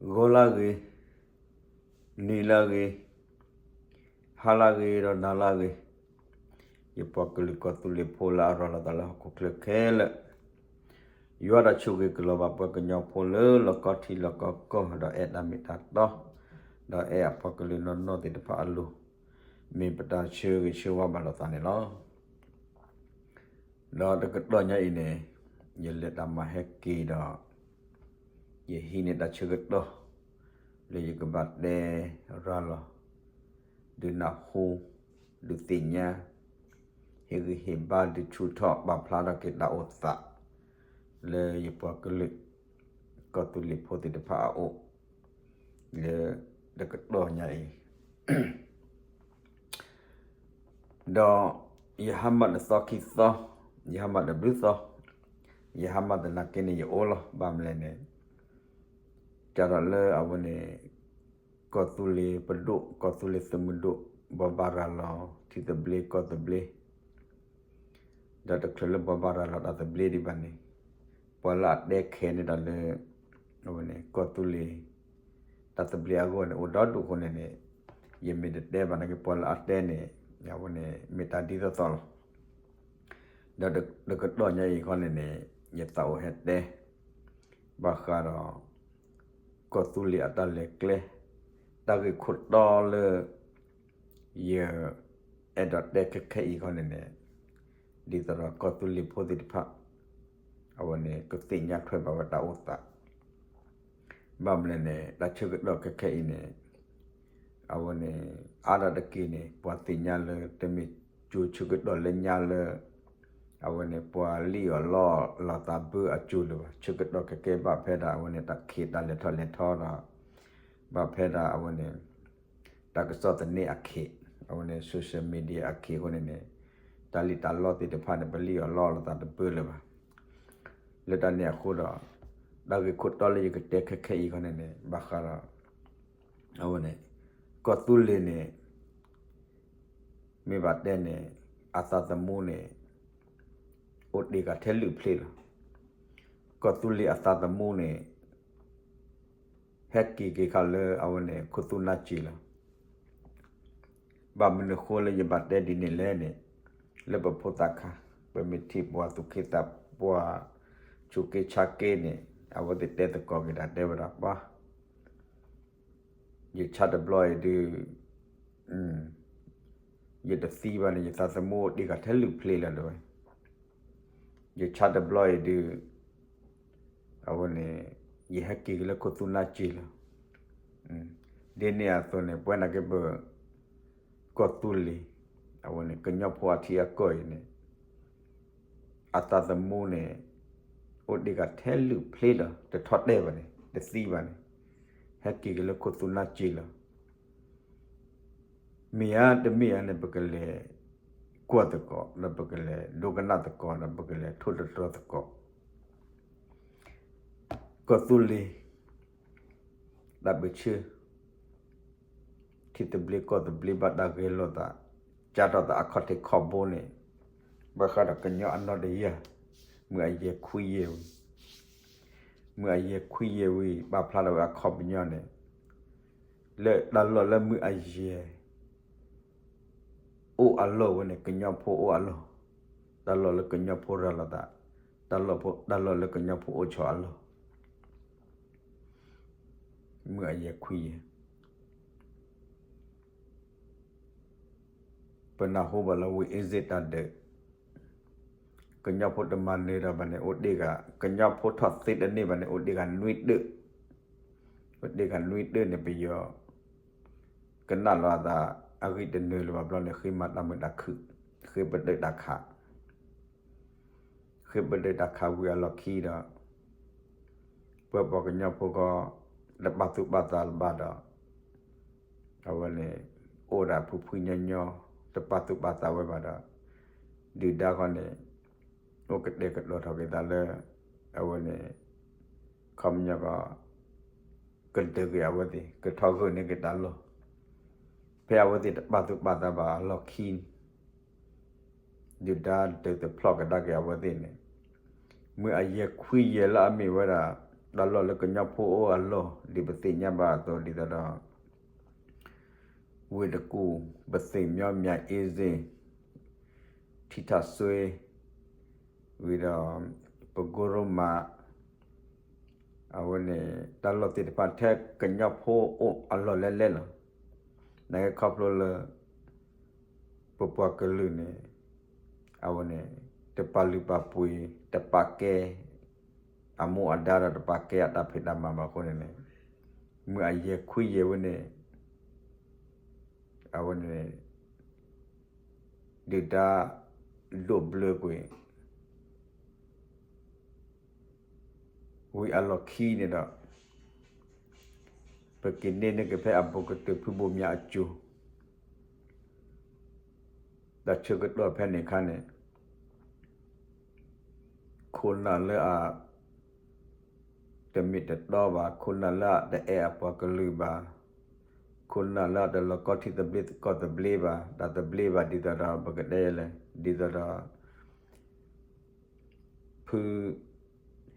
ဂီၤလၢဂ့ၤ, နံၤလၢဂ့ၤ, ဟါလၢဂ့ၤဒီးနၤလၢဂ့ၤ, ယပှၤကလုာ်ကီၢ်သူလ့ၤဖိလၢအရၤလီၤသးလၢဟီၣ်ခိၣ်ချၢခဲလၢာ်, ယွၤဒီးဆိၣ်ဂ့ၤကလီၤဘၣ်ပှၤကညီဖိလၢလီၢ်ကီထံလီၢ်ကီကီၢ် ဒီးအဲၣ်တၢ်မ့ၢ်တၢ်တီ, ဒီးအဲၣ်အပှၤကလုာ်နီၢ်နီၢ်သ့ၣ်တဖၣ်အလိၤ, မ့ၢ်ပတၢ်ဆၢဂ့ၤဆၢဝါဘၣ်လိာ်သးန့ၣ်လီၤ. ဒီးတကတီၢ်ညါအံၤန့ၣ်, ယလဲၤတၢ်မၤဟဲက့ၤဒီး, ယဟံးန့ၢ်တၢ်ဆၢကတီၢ်, လၢယကဘၣ်တဲရၤလီၤ, ဒုးနၢ်ဟူ, ဒုးသ့ၣ်ညါ, ဟ့ၣ်ဂံၢ်ဟ့ၣ်ဘါဒုးဆူၣ်ထီၣ် ပာ်ဖျါထီၣ်က့ၤတၢ်အိၣ်သး, လၢယပှၤကလုာ်, ကီၢ်သူလ့ၤဖိသ့ၣ်တဖၣ်အအိၣ်, လၢတကတီၢ်ညါအံၤ ဒီးယဟါမၢ်တသီခံသီ, ယဟါမၢ်တဘျုးသီ, ယဟါမၢ်သနာ်က့န့ၣ်ယအိၣ်လီၤ. ဘၣ်မနုၤလဲၣ်န့ၣ်, ကဒီးလၢအဝဲန့ၣ်, ကီၢ်သူလ့ၤပဒိၣ် ကီၢ်သူလ့ၤသုးမုၢ်ဒိၣ် ဘိးဘၣ်ရၤလီၤထံသဘျ့ကီၢ်သဘျ့, ဒီးတချုးလၢဘိးဘၣ်ရၤလီၤတၢ်သဘျ့ဒံးဘၣ်န့ၣ်, ပှၤလၢအတဲခဲန့ၣ်ဒီးလၢ အဝဲန့ၣ် ကီၢ်သူလ့ၤ တၢ်သဘျ့အဂီၢ်န့ၣ် အိၣ်ဒီဒူၣ်အဃိန့ၣ်န့ၣ်, ယမ့ၢ်တတဲဘၣ်နာ်က့ ပှၤလၢအတဲန့ၣ်, အဝဲန့ၣ် မ့ၢ်တၢ်ဒ်သိးသိးလီၤ. ဒီးတကတီၢ်ညါအံၤခီန့ၣ်န့ၣ်, ယသးအိၣ်ဟဲတဲ ဘၣ်ဃးဒီး ကီၢ်သူလ့ၤအတၢ်လဲၤကျဲ, တၢ်ဂ့ၢ်ခိၣ်တီလၢ ယအဲၣ်ဒိးတဲခဲခဲအံၤခီန့ၣ်န့ၣ်, ဒ်သိးဒီးကီၢ်သူလ့ၤဖိသ့ၣ်တဖၣ် အဝဲန့ၣ် ကသ့ၣ်ညါထွဲဘၣ်ဝဲတၢ်အိၣ်သး, ဘၣ်မနုၤလဲၣ်န့ၣ် တၢ်ဆၢကတီၢ်ခဲခဲအံၤန့ၣ်, အဝဲန့ၣ် အါဒၣ်တက့ၢ်န့ၣ် ပှၤသ့ၣ်ညါလၢတမ့ၢ်ကၠိဆၢကတီၢ်လၢညါလၢ အဝဲန့ၣ် ပှၤလံၣ်အီၣ်လီအီၣ်လိာ်သးဘၢအကၠိလၢၤဘၣ်. ဆၢကတီၢ်ခဲခဲဘၣ်ဖဲဒၣ် အဝဲန့ၣ် တၢ်ခ့တၢ်လဲၤထီၣ်လဲၤထီဒီး ဘၣ်ဖဲဒၣ်အဝဲန့ၣ် တၢ်ကစီၣ်သန့အခ့, အဝဲန့ၣ် social media အခ့အဃိန့ၣ်န့ၣ်, တၢ်လံၣ်တၢ်လီသ့ၣ်တဖၣ်န့ၣ် ပလံၣ်အီၣ်လီအီၣ်လိာ်သးတဘၢလၢၤဘၣ်. လၢတၢ်န့ၣ်အဃိဒီး, တၢ်ဂ့ၢ်ခိၣ်တီလၢယကတဲခဲခဲအံၤခီန့ၣ်န့ၣ် ဘၣ်ဃးဒီး အဝဲန့ၣ် ကီၢ်သူလ့ၤန့ၣ် မ့ၢ်ဘၣ်တဲန့ၣ် အသးသမူန့ၣ် အိၣ်တ့ၢ်ဂၤထဲလုာ်ဖျ့လီၤ. ကီၢ်သူလ့ၤအသးသမူန့ၣ် ဟဲက့ၤက့ၤခါလၢအဝဲန့ၣ် ခိၣ်သူနါစ့လီၤ. ဘၣ်မနုၤအဃိလၢယဘၣ်တဲဒ်န့ၣ်လဲၣ်န့ၣ်, လၢပဖိသၣ်ခါ, ပမ့ၢ်ထံၣ်ပှၤသူၣ်က့သးပှၢ်, ဆူးက့ဆါက့န့ၣ်, အဝဲသ့ၣ်တဲသကိးက့ၤတၢ်တဲဝဲဒၣ်ပှၤ ယဆါတဘျီအံၤဒုး, ယတသံဘၣ်န့ၣ် ယသးသမူအိၣ်တ့ၢ်ဂၤထဲလုာ်ဖျ့လီၤတဲဝဲ, ယဆါတဘျီအံၤဒုး, အဝဲန့ၣ် ယဟဲက့ၤက့ၤလၢခိၣ်သူနါစ့လီၤ. ဒ်န့ၣ်အသိးန့ၣ် ပဝဲနာ်က့ပ ကီၢ်သူလ့ၤ, အဝဲန့ၣ် ကညီဖိအထံအကီၢ်အံၤန့ၣ် အသးသမူန့ၣ် အိၣ်တ့ၢ်ဂၤထဲလုာ်ဖျ့လီၤ. တထီၣ်တဲဘၣ်န့ၣ် တသံဘၣ်န့ၣ်, ဟဲက့ၤက့ၤလၢခိၣ်သူနါစ့လီၤ. မ့ၢ်ဧါတမ့ၢ်ဧါန့ၣ် ပကလဲၤကွၢ်သကိး ဒီးပကလဲၤဒိကနၣ်သကိး ဒီးပကလဲၤထိၣ်သတြီၤသကိး ကီၢ်သူလ့ၤ တၢ်ပၢၢ်ဆၢ ထံသဘျ့ကီၢ်သဘျ့ဘၣ်တၢ်ဂဲၤလိာ်သး ကၢ်ထီၣ်သးအခီၣ်ထံးခီၣ်ဘိန့ၣ် ဘၣ်ဃးဒီးကညီအနီၢ်တယၢ် မုၢ်အယဲၢ်ခွံယဲၢ်ဝံၤ မုၢ်အယဲၢ်ခွံယဲၢ်ဝံၤ ပာ်ဖျါထီၣ်ဝဲအခီပညီန့ၣ် လၢတၢ်လီၢ်လၢမုၢ်အယဲၢ် အိၣ်အလီၢ်ဝဲန့ၣ် ကညီဖိအိၣ်အလီၢ်, တၢ်လီၢ်လၢကညီဖိရၤလီၤသး, တၢ်လီၢ်လၢကညီဖိအိၣ်ဆိးအလီၢ် မုၢ်အယဲၢ်ခွံယဲၢ် ပနၢ်ဟူဘၣ်လၢ ဝ့ၢ်အ့စ့ၣ်တၢ်ဒုး, ကညီဖိတမၤနၢၤဒီးဘၣ်န့ၣ် အိၣ်တ့ၢ်ဂၤ, ကညီဖိထီၣ်သ့တန့ၢ်ဘၣ်န့ၣ် အိၣ်တ့ၢ်ဂၤနွံဒၢး, အိၣ်တ့ၢ်ဂၤနွံဒၢးန့ၣ် ပယီၤ ကနၣ်လီၤအသးအဂံၢ်တနၢၤလၢၤဘၣ်ဘျီန့ၣ် ဃ့မၤတၢ်မုာ်တၢ်ခုၣ်, ဃ့ပဒုးတၢ်ခး ဃ့ပဒုးတၢ်ခးဝံၤအလီၢ်ခံဒီး ပပှၤကညီဖိကီး တပာ်သူၣ်ပာ်သးလၢၤဘၣ်ဒီး အဝဲန့ၣ် အိၣ်ဒၣ်ဖှံဖှံညီညီ တပာ်သူၣ်ပာ်သးဝဲဘၣ်ဒီး ဒုၣ်ဒါခီန့ၣ် အိၣ်ကတဲာ်ကတီၤထီၣ်က့ၤသးလၢ အဝဲန့ၣ် ခီပညီကီး ကဒုးက့ၤအဝဲသ့ၣ် ကထီၣ်ဂုာ်န့ၢ်က့ၤတၢ်လီၢ်, ဖဲအဝဲသ့ၣ်တပာ်သူၣ်ပာ်သးဘၣ်အလီၢ်ခံန့ၣ် ဒုၣ်ဒါဒုးသဖျိၣ်ကဒါက့ၤအဝဲသ့ၣ်န့ၣ် မုၢ်အယဲၢ်ခွံယဲၢ်လၢအမ့ၢ်ဝဲဒၣ် တၢ်လီၢ်လၢကညီဖိအိၣ်အလီၢ် ဒ်ပသ့ၣ်ညါဘၣ်အသိး ဒ်သိးဒီး ဝ့ၢ်တကူၣ် ပသ့ၣ်မညီမၠးအ့စ့ၣ် ထံထၣ်စွ့ ဝံၤဒီး ပကိရိမး အဝဲန့ၣ် တၢ်လီၢ်သ့ၣ်တဖၣ်ထဲကညီဖိအိၣ်အလီၢ်လဲလဲလီၤ. နာ်က့ခီဖျိလၢ ပပှၤကလုာ်န့ၣ် အဝဲန့ၣ် တပာ်လုၢ်ပာ်ပှ့ၤ တပာ်ကဲ အမူအဒါဒီးတပာ်ကဲအတၢ်ဖံးတၢ်မၤဘၣ်အဃိန့ၣ်န့ၣ် မုၢ်အယဲၢ်ခွံယဲၢ်ဝဲန့ၣ် အဝဲန့ၣ် ဒုၣ်ဒါဒိၣ်ဘျၢကွံာ် ဝံၤအလီၢ်ခံန့ၣ်ဒီး ပက့ၤန့ၢ်န့ၢ်က့ၤဖဲအဘူးကတၢၢ်ဖုဘိၣ်မၠးအစိၤ တၢ်ဆၢကတီၢ်ဖဲန့ၣ်အခါန့ၣ် ခိၣ်နၢ်လၢအ တမ့ၢ်တတီဘၣ်, ခိၣ်နၢ်လၢအတအဲၣ်အပှၤကလုာ်ဘၣ်, ခိၣ်နၢ်လၢအတလီၤကီထံသဘျ့ကီၢ်သဘျ့ဘၣ်, တၢ်သဘျ့ဘၣ်ဒ်သိးဒီး ပကတဲလဲၣ်, ဒ်သိးဒီး ဖု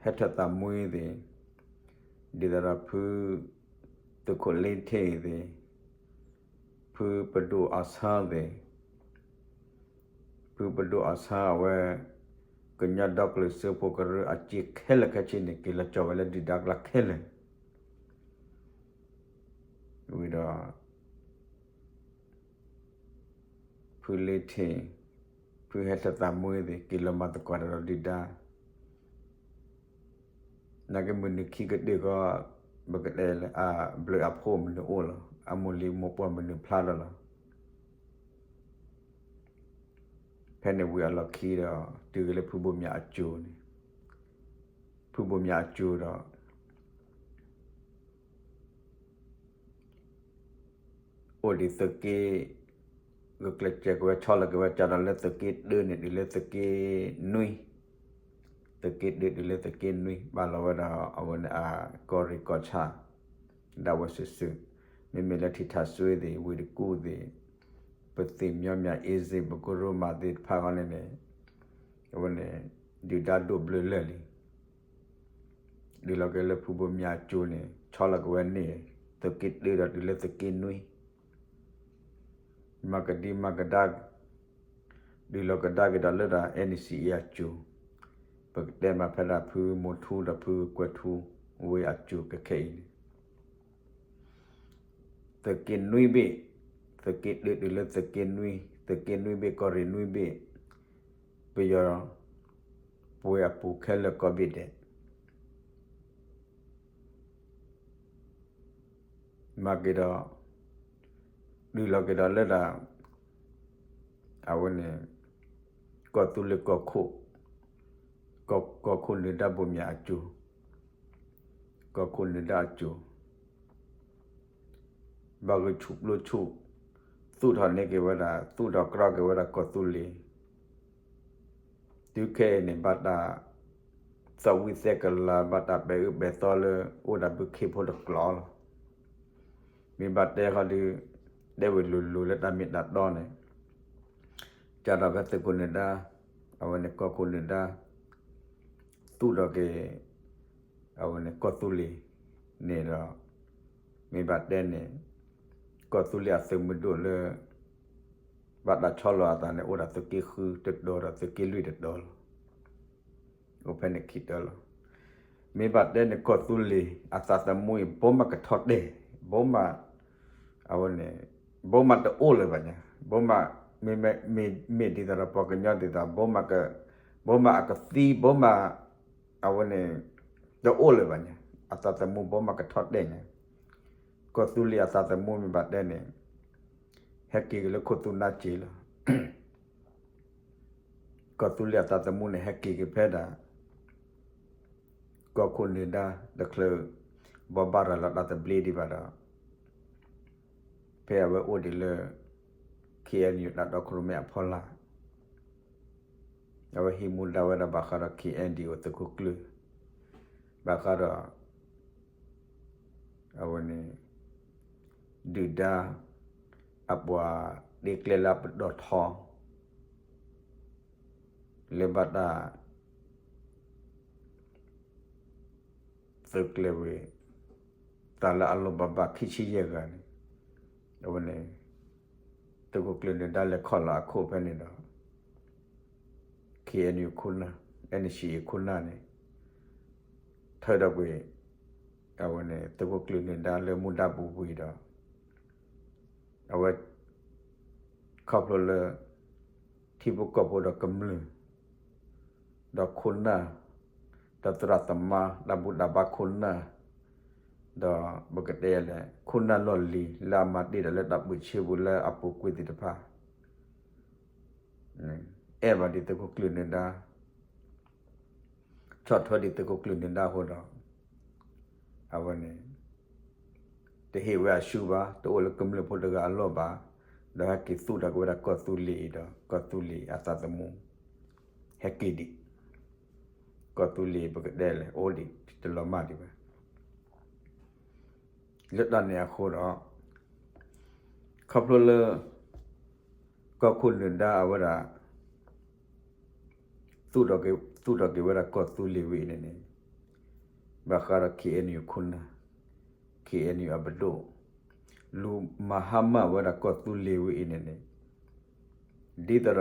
ဟဲထၢၣ်သးမှံသ့ၣ်, ဒ်သိးဒီးဖု သုးခိၣ်လ့ထ့ၣ်သ့ၣ်, ဖုပဒိၣ်အီၤဆၢသ့ၣ်, ဖုပဒိၣ်အီၤဆၢအဝဲ ကညီဒီကလုာ်စၢဖှိၣ်ကရၢအစ့ခဲလၢာ်ခဲဆ့န့ၣ် က့ၤလီၤကၠီၤဝဲလၢဒုၣ်ဒါအကျါခဲလၢာ်, ဝံၤဒီး ဖုလ့ထ့ၣ်, ဖုဟဲထၢၣ်သးမှံသ့ၣ် က့ၤလီၤမၤသကိးတၢ်ဒီးဒုၣ်ဒါ နာ်က့မုၢ်နုာ်ခံကတၢၢ်ဃီ ပကတဲလၢအဘျုးအဖှိၣ်မနုၤအိၣ်လီၤ, အမိၢ်လံၤမိၢ်ပှၢ်မနုၤဖျါလီၤလီၤ. ဖဲန့ၣ်ဝံၤအလီၢ်ခံဒီး တုၤက့ၤလၢဖုဘိၣ်မၠးအစိၤန့ၣ်, ဖုဘိၣ်မၠးအစိၤဒီး အိၣ်ဒံးသုးက့ ဂုာ်ကျဲးစၢးက့ၤဝဲဆီလီၤက့ၤဝဲကဒီးလၢသုးက့တၢန့ၣ် တုၤလၢသုးက့နွံ, သုးက့တၢတုၤလၢသုးက့နွံ ဘၣ်လီၤဝဲဒီးအဝဲန့ၣ်အကီၢ်ရ့ၣ်ကီၢ်ဆၣ် ဒၣ်ဝဲစုာ်စုာ်, မ့မ့ၢ်လၢထံထၣ်စွ့သ့ၣ် ဝ့ၢ်တကူၣ်သ့ၣ် ပသ့ၣ်မညီမၠးအ့စ့ၣ် ပကိရိမးသ့ၣ်တဖၣ်ဃီန့ၣ်န့ၣ် အဝဲန့ၣ် ဒုၣ်ဒါဒိၣ်ဘျၢလၢာ်လံ တုၤလီၤက့ၤလၢဖုဘိၣ်မၠးအစိၤန့ၣ် ဆီလီၤက့ၤဝဲန့ၣ် သုးက့တၢဒီးတုၤလၢသုးက့နွံ, မၤကဒံမၤကဒါ တုၤလီၤကဒါက့ၤဒီးလၢဒၣ် NCA အစိၤ, ပကတဲမးဖဲဒၣ်ဖုမိၤထူဒီးဖုကွဲၤထူဝ့ၢ်အစိၤကခဲအံၤန့ၣ် သုးက့နွံဘ့ၣ်, သုးက့တၢတုၤလၢသုးက့နွံ, သုးက့နွံဘ့ၣ် ကီၢ်ရ့ၣ်နွံဘ့ၣ်, ပယီၤပှဲၤအပူၤခဲလၢာ်ကိးဘ့ၣ်ဒဲး မၤက့ၤဒီး တုၤလီၤက့ၤဒီးလၢဒၣ် အဝဲန့ၣ် ကီၢ်သူလ့ၤကီၢ်ခိၣ်, ကီၢ်ခိၣ်နၢၤဒါဘိၣ်မၠးအစိၤ, ကီၢ်ခိၣ်နၢၤဒါအစိၤ ဘၣ်ဂုာ်ဆူၣ်ပျိဆူၣ်, သူၣ်ထီၣ်န့ၢ်က့ၤဝဲဒၣ် သူၣ်ထီၣ်ကြီက့ၤဝဲဒၣ်ကီၢ်သူလ့ၤ, တုၤခဲအံၤန့ၣ် ဘၣ်တၢ်သီၣ်ဝံၣ်သဲကလၤ ဘၣ်တၢ်ပဲာ်အၢပဲာ်သီလၢ အိၣ်ဒၣ်ဘုခ့ဖိတကျိၤလီၤ. မ့ၢ်ဘၣ်တဲဃီဒီး တဲဝဲလိၤလိၤလၢတၢ်မ့ၢ်တၢ်တီန့ၣ် ကဒီးဖဲသုးခိၣ်နၢၤဒါ, အဝဲန့ၣ်ကီၢ်ခိၣ်နၢၤဒါ သူၣ်ထီၣ်က့ၤ အဝဲန့ၣ်ကီၢ်သူလ့ၤန့ၣ်ဒီး မ့ၢ်ဘၣ်တဲန့ၣ် ကီၢ်သူလ့ၤအသုးမုၢ်ဒိၣ်လၢ ဘၣ်တၢ်ဆီလီၤအသးန့ၣ် အိၣ်ဒၣ်သုးက့ဃုတတီၤဒီးသုးက့လွံၢ်တတီၤလီၤ. အိၣ်ဖဲန့ၣ်ခံတီၤလီၤ. မ့ၢ်ဘၣ်တဲန့ၣ် ကီၢ်သူလ့ၤအသးသမူအံၤ ဘိမးကထီၣ်တဲာ်, ဘိမး အဝဲန့ၣ် ဘိမးတအိၣ်လၢၤဘၣ်ညါ, ဘိမး မ့မ့ၢ်ဒ်သိးဒီးပှၤကညီဒ်သိး ဘိမး ဘိမးအကသံ ဘိမး အဝဲန့ၣ် တအိၣ်လၢၤဘၣ်ညါ, အသးသမူဘိမးကထီၣ်တဲာ်ညါ, ကီၢ်သူလ့ၤအသးသမူမ့ၢ်ဘၣ်တဲန့ၣ် ဟဲက့ၤက့ၤလၢခိၣ်သူနါစ့လီၤ. ကီၢ်သူလ့ၤအသးသမူန့ၣ် ဟဲက့ၤက့ၤဖဲဒၣ် ကီၢ်ခိၣ်နၢၤဒါတချုး ဘိးဘၣ်ရၤလီၤတၢ်သဘျ့ဒံးဘၣ်ဒီး ဖဲအဝဲအိၣ်ဒံးလၢ ခ့ၣ်အဲၣ်ယူၣ် တၢ်တီခိၣ်ရိၣ်မဲအဖီလာ် အဝဲဟံးမူဒါဝဲဒၣ်ဘၣ်ဃးဒီး ခ့ၣ်အဲၣ်ယူၣ် သုးခိၣ်ကျၢၢ် ဘၣ်ဃးဒီး အဝဲန့ၣ် ဒုၣ်ဒါ အပှၤတ့ကျဲလၢအပတီၢ်ထီ လၢဘၣ်တၢ် သ သုးကျဲၤဝံၤ တၢ်လၢအလီၢ်ဘၣ်ဘၣ်ခံဆံယဲၢ်ဂၤန့ၣ် အဝဲန့ၣ် သုးခိၣ်ကျၢၢ်နၢၤဒါလဲၤခီၣ်လီၤအခိၣ်ဖဲန့ၣ်ဒီး KNU ခိၣ်နၢ် NCA ခိၣ်နၢ်န့ၣ် ထၢထီၣ်ကွံာ် အဝဲန့ၣ် သုးခိၣ်ကျၢၢ်နၢၤဒါလၢမူဒါပူၤဝံၤဒီး အဝဲ ခီဖျိလၢ ထံဖိကီၢ်ဖိဒီးကမျၢၢ် ဒီးခိၣ်နၢ် ဒီးသရၣ်သမါ တၢ်ဘူၣ်တၢ်ဘါခိၣ်နၢ် ဒီးပကတဲလဲၣ် ခိၣ်နၢ်လီၢ်လံၤလၢအမၤတ့ၢ်ဒီးလၢတၢ်ပၢဆှၢပူၤလၢအပူၤကွံာ်သ့ၣ်တဖၣ် အဲၣ်ဘၣ်ဒ်သုးခိၣ်ကျၢၢ်နၢၤဒါ ဆီၣ်ထွဲဒ်သုးခိၣ်ကျၢၢ်နၢၤဒါအဃိဒီး အဝဲန့ၣ် တဟ့ၣ်ဝဲအစုဘၣ် တအိၣ်လၢကမျၢၢ်ဖိတဂၤအလီၢ်ဘၣ်, ဒီးဟဲက့ၤသူၣ်ထီၣ်က့ၤဝဲဒၣ်ကီၢ်သူလ့ၤအံၤဒီး ကီၢ်သူလ့ၤအသးသမူ ဟဲက့ၤဒံး, ကီၢ်သူလ့ၤပကတဲလဲၣ် အိၣ်ဒံးတလီၤမၢ်ဒံးဘၣ်. လၢတၢ်န့ၣ်အဃိဒီး ခီဖျိလၢ ကီၢ်ခိၣ်နၢၤဒါအဝဲဒၣ် သူၣ်ထီၣ်က့ၤဝဲဒၣ်ကီၢ်သူလ့ၤဝဲအံၤန့ၣ်န့ၣ် ဘၣ်ဃးဒီး KNU ခိၣ်နၢ် KNU အပဒိၣ် လူၤမၤဟါမၢ်ဝဲဒၣ်ကီၢ်သူလ့ၤဝဲအံၤန့ၣ်န့ၣ် ဒ်သိးဒီး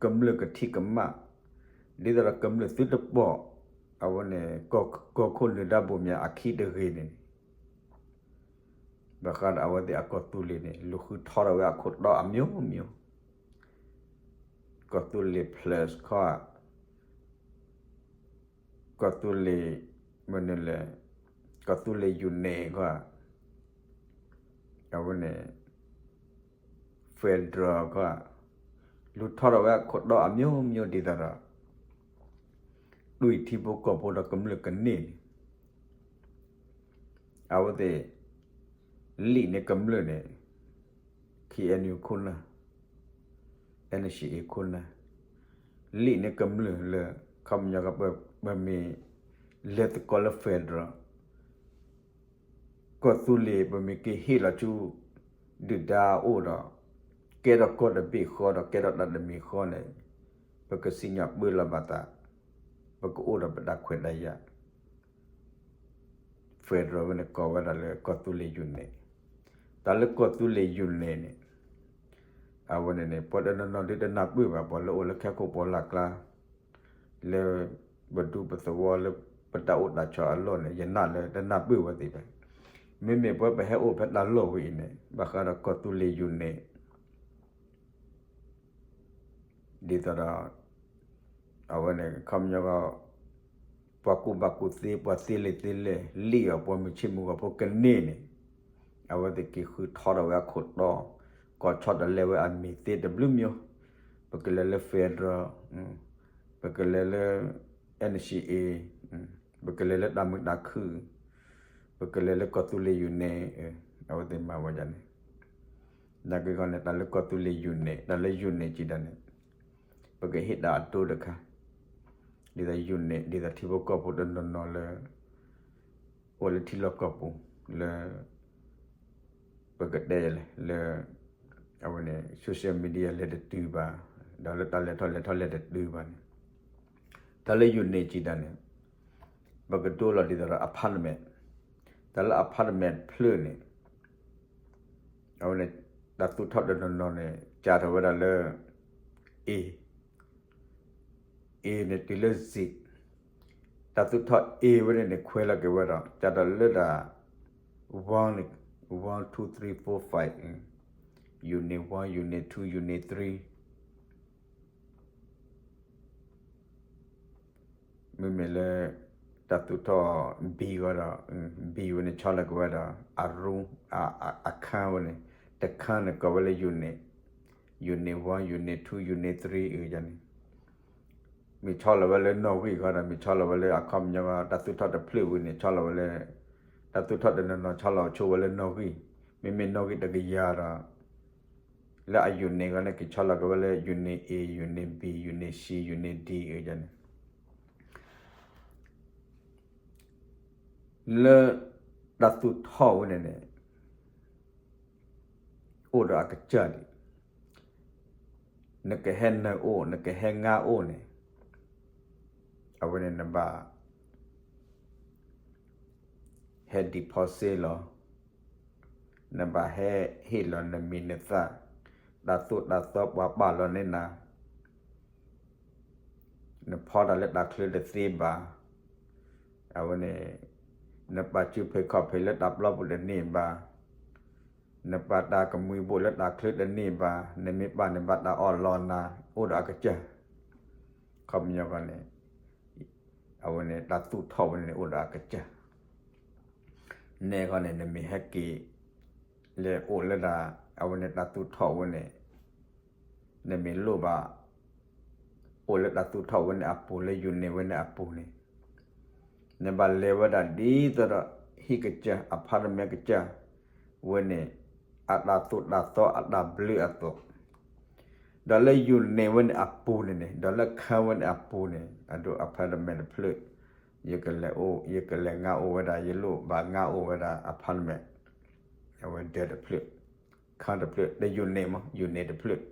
ကမျၢၢ်ကထံၣ်ကမၣ်, ဒ်သိးဒီးကမျၢၢ်သုတပိာ် အဝဲန့ၣ် ကီၢ်ခိၣ်နၢၤဒါဘိၣ်မၠးအခံတဂ့ၤန့ၣ်န့ၣ် ဘၣ်ဃးဒီးအဝဲသ့ၣ်အကီၢ်သူလ့ၤန့ၣ် လူၤဃုထီထီၣ်ဝဲအခိၣ်တီအမျိုးမျိုး, ကီၢ်သူလ့ၤ plus ခီ ကီၢ်သူလ့ၤ မနုၤလဲၣ်, ကီၢ်သူလ့ၤ unit ခီ အဝဲန့ၣ် federal ခီ လူၤထီထီၣ်ဝဲအခိၣ်တီအမျိုးမျိုးဒ်သိးဒီး တွံၢ်ထံဖိကီၢ်ဖိဒီးကမျၢၢ်ကန့ၢ်န့ၣ် အဝဲသ့ၣ် လံၣ်န့ၢ်ကမျၢၢ်န့ၣ် KNU ခိၣ်နၢ် NCA ခိၣ်နၢ် လံၣ်န့ၢ်ကမျၢၢ်လၢ ခီပညီက ပမ့ၢ်လဲၤသကိးလၢ federal ကီၢ်သူလ့ၤ ပမ့ၢ်က့ၤဟ့ၣ်လီၤဆူ ဒုၣ်ဒါအအိၣ်ဒီး ကဲထီၣ်ကီၢ်တဘ့ၣ်ဃီဒီး ကဲထီၣ်တၢ်တမံၤဃီန့ၣ် ပကစံၣ်ညီၣ်ပၢလီၤဘၣ်သး, ပကအိၣ်ဒီးပတၢ်ခွဲးတၢ်ယာ် federal ဝဲန့ၣ် ကိးဝဲဒၣ်လၢကီၢ်သူလ့ၤ unit, တၢ်လၢကီၢ်သူလ့ၤ unit န့ၣ် အဝဲန့ၣ်န့ၣ် ပှၤတနီၤနီၤဒုးတနၢ်ပၢၢ်ဘၣ်, ပှၤလၢအိၣ်လၢခဲခိၣ်ပှၢ်လၢ်ကျါ လၢပဒူပသဝီလၢပတၢ်အိၣ်တၢ်ဆိးအလီၢ်န့ၣ် ယနာ်လၢတနၢ်ပၢၢ်ဝဲသ့ၣ်ဘၣ်. မ့မ့ၢ်ပဝဲပဟဲအိၣ်ဖဲတၢ်လီၢ်ဝဲအံၤန့ၣ် ဘၣ်ဃးဒီးကီၢ်သူလ့ၤ unit ဒ်သိးဒီး အဝဲန့ၣ် ခီပညီကီး ပှၤကူၣ်ဘၣ်ကူၣ်သ့ ပှၤသ့လံာ်သ့လဲၢ် လံၣ်အီၤ ပှၤမုၢ်ဆ့ၣ်မုၢ်ဂီၤဖိကန့ၢ်န့ၣ် အဝဲသ့ၣ်က့ၤဃုထီထီၣ်ဝဲအခိၣ်တီ, ကိးဆီတလဲဝဲအမံၤသ့တဘျုးမံၤ, ပကလဲၤလၢ federal, ပကလဲၤလၢ NCA, ပကလဲၤလၢတၢ်မုာ်တၢ်ခုၣ်, ပကလဲၤလၢကီၢ်သူလ့ၤ unit, အဝဲသ့ၣ်မၤဝဲဒ်န့ၣ် နာ်က့ဂီၢ်န့ၣ် တၢ်လၢကီၢ်သူလ့ၤ unit, တၢ်လၢ unit စံးဒ်န့ၣ် ပကဟ့ၣ်တၢ်အဒိတခါ, ဒ်သိး unit ဒ်သိးထံဖိကီၢ်ဖိတနီၤနီၤလၢ အိၣ်လၢထံလီၢ်ကီၢ်ပူၤ လၢ ပကတဲလဲၣ် လၢ အဝဲန့ၣ် social media လဲၤတတုၤဘၣ်, ဒီးလၢတၢ်လဲၤထီၣ်လဲၤထီလဲၤတတုၤဘၣ်န့ၣ်, တၢ်လၢ unit စံးဒ်န့ၣ် ပကဒိလီၤဒ်သိးဒီး apartment, တၢ်လၢ apartment ဖျၢၣ်န့ၣ် အဝဲန့ၣ် တၢ်သူၣ်ထီၣ်တနီၤနီၤန့ၣ် ကးထီၣ်ဝဲဒၣ်လၢ A, A န့ၣ်တုၤလၢ Z, တၢ်သူၣ်ထီၣ် A ဝဲန့ၣ်န့ၣ် ခွဲးလီၤက့ၤဝဲဒီး ကးထီၣ်လၢဒၣ် one, one, two, three, four, five, unit one, unit two, unit three မ့မ့ၢ်လၢ တၢ်သူၣ်ထီၣ် B ဂီၢ်ဒီး B ဝဲန့ၣ် ဆီလီၤက့ၤဝဲဒီး အ room, အခန်းဝဲန့ၣ်, တခန်းန့ၣ် ကိးဝဲလၢ unit, unit one, unit two, unit three အန့ၣ်, မ့ၢ်ဆီလီၤဝဲလၢနီၣ်ဂံၢ်ဂီၢ်ဒီး မ့ၢ်ဆီလီၤဝဲလၢအခီပညီ တၢ်သူၣ်ထီၣ်တဖျၢၣ်ဝဲန့ၣ် ဆီလီၤဝဲလၢ တၢ်သူၣ်ထီၣ်တနီၤနီၤ ဆီလီၤဆိဝဲလၢနီၣ်ဂံၢ်, မ့မ့ၢ်နီၣ်ဂံၢ်တကယၤဒီး လၢအ unit ဂီၢ်န့ၣ် က့ၤဆီလီၤက့ၤဝဲလၢ unit A, unit B, unit C, unit D အန့ၣ်, လၢတၢ်သူၣ်ထီၣ်ဝဲန့ၣ်န့ၣ် အိၣ်ဒီးအကစၢ်ဒံး, နကဟဲနၢၤအိၣ် နကဟဲငါအိၣ်န့ၣ် အဝဲန့ၣ်နဘၣ် ဟဲ deposit လီၤ. နဘၣ်ဟဲဟ့ၣ်လီၤနမံၤနသၣ်, တၢ်သိၣ်တၢ်သီပှၤပာ်လီၤန့ၢ်နၤ, နဖီတၢ်လၢတၢ်ချၢတသ့ဘၣ်. အဝဲန့ၣ် နပာ်စုဖံးခီၣ်ဖံးလၢတၢ်ပျီပူၤတန့ၢ်ဘၣ်. နပာ်တၢ်ကမှံၤဘိၣ်လၢတၢ်ချၢတန့ၢ်ဘၣ်, နမ့ၢ်ပာ်န့ၣ်ဘၣ်တၢ်အီၣ်လီၤနၤ, အိၣ်ဒီးအကစၢ်. ခီပညီန့ၣ် အဝဲန့ၣ်တၢ်သူၣ်ထီၣ်ဝဲန့ၣ်အိၣ်ဒီးအကစၢ်. နဲဃီန့ၣ် နမ့ၢ်ဟဲက့ၤ လဲၤအိၣ်လၢဒၣ် အဝဲန့ၣ်တၢ်သူၣ်ထီၣ်ဝဲန့ၣ် နမ့ၢ်လိၣ်ဘၣ် အိၣ်လၢတၢ်သူၣ်ထီၣ်ဝဲန့ၣ်အပူၤ လၢ unit ဝဲန့ၣ်အပူၤန့ၣ် နဘၣ်လဲၤဝဲဒၣ်ဒ်သိးဒီး ဟံၣ်ကစၢ် apartment ကစၢ် ဝဲန့ၣ် အတၢ်သိၣ်တၢ်သီအတၢ်ဘျၢအသိး ဒီးလၢ unit ဝဲန့ၣ်အပူၤန့ၣ်န့ၣ် ဒီးလၢခါဝဲန့ၣ်အပူၤန့ၣ် အဒိ apartment တဖျၢၣ် ယကလဲၤအိၣ် ယကလဲၤငါအိၣ်ဝဲဒၣ် ယလိၣ်ဘၣ်ငါအိၣ်ဝဲဒၣ် apartment အဝဲဒၢးတဖျၢၣ် ခါတဖျၢၣ် တ unit မး unit တဖျၢၣ်